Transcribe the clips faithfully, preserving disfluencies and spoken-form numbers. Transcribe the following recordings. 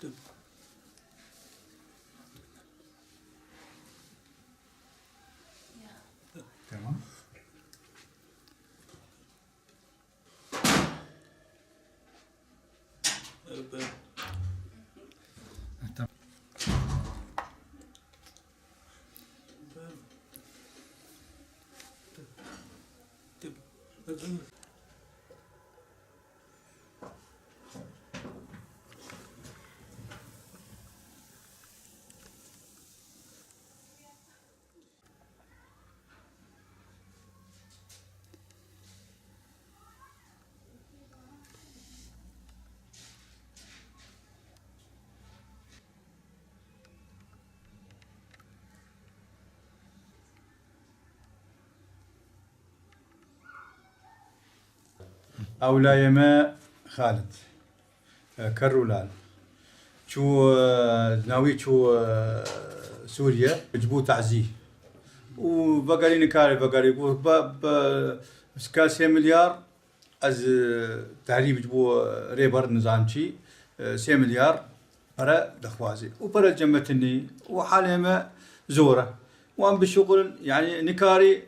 Tamam. Tamam. Ewlayê me Xalid, e, Kerrûlal, çû, e, navî çû, e, Sûriye, ji bo tazî. Û vegerî nikarê vegerî, got, be, be, ka sê milyar, ez, e, tehrîb ji bo, e, rêber nizam çî, e, sê milyar pere dixwazî. Û pere cemetinî û halê me zor e. Wan bişuxulin, yanî nikarî, e,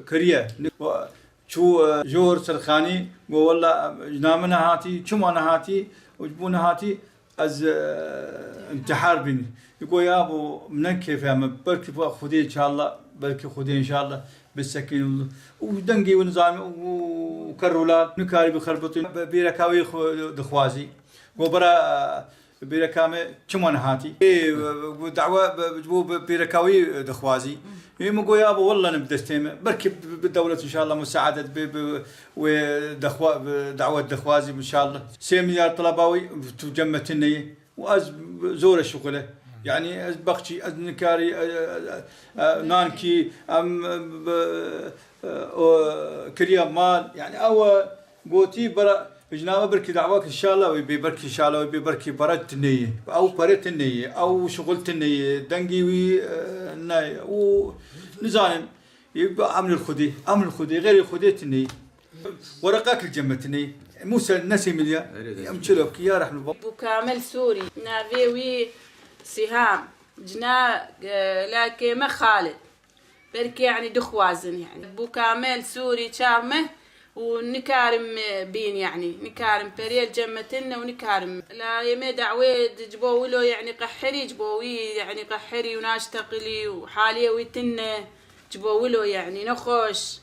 kiriye. Ni-, wa-, çû, e, jor serxanî, got, "Wella, e, ji name nehatî, çima nehatî?" Û ji bo nehatî, ez, e, intihar bînî. Got, "Ya bo, min ne kêfê me, belkî Xwedê inşallah, belkî Xwedê inşallah bisekîn." Û dengê wî nizam û Kerrûlal nikarî bixerbitin, bi-, bêreka wî xwe dixwazî. Got, "Bira, e, bêreka me çima nehatî?" Ê, e, got, "Dawa, bi-, ji bo bi-, bêreka wî dixwazî." Ê, min got, "Ya bo, wella ne bi destê me. Belkî bi, bi dewlet inşallah musaedet bê, bi, wê dexwa-, bi dawet dixwazî inşallah." Sê milyar teleba wî tu cem me tune ye. Û ez zor e şuxule. Yanî ez bexçî, ez nikarî, e, e, e, e, nankî, em, e, bi, e, o, kiriya mal. Yanî ew e gotî bera, ji nava birkî dawa ki şala wê bê, birkî şala wê bê, birkî pere tune ye. Ew pere tune ye, ew şuxul tune ye, dengî wî, e, ne ye. Û nizanim, ê, bi emril Xwedê, emril Xwedê, xeyrê Xwedê tune ye. Wereqek li cem me tune ye. Mûse nesê milya. Em çilo bikî, ya rehmî bab. Bûkamel Sûrî, navê wî Sîham, cina, e, lakê me Xalid. Belkî, yanî, dixwazin, yanî. Bûkamel Sûrî çav me û nikarim, e, bîn, yanî. Nikarim perê li cem me tune û nikarim. Layê me dawê di ji bo wilo, yanî, qehirî ji bo wî, yanî, qehirî û naşteqilî û halê wî tune ji bo wilo, yanî, nexweş.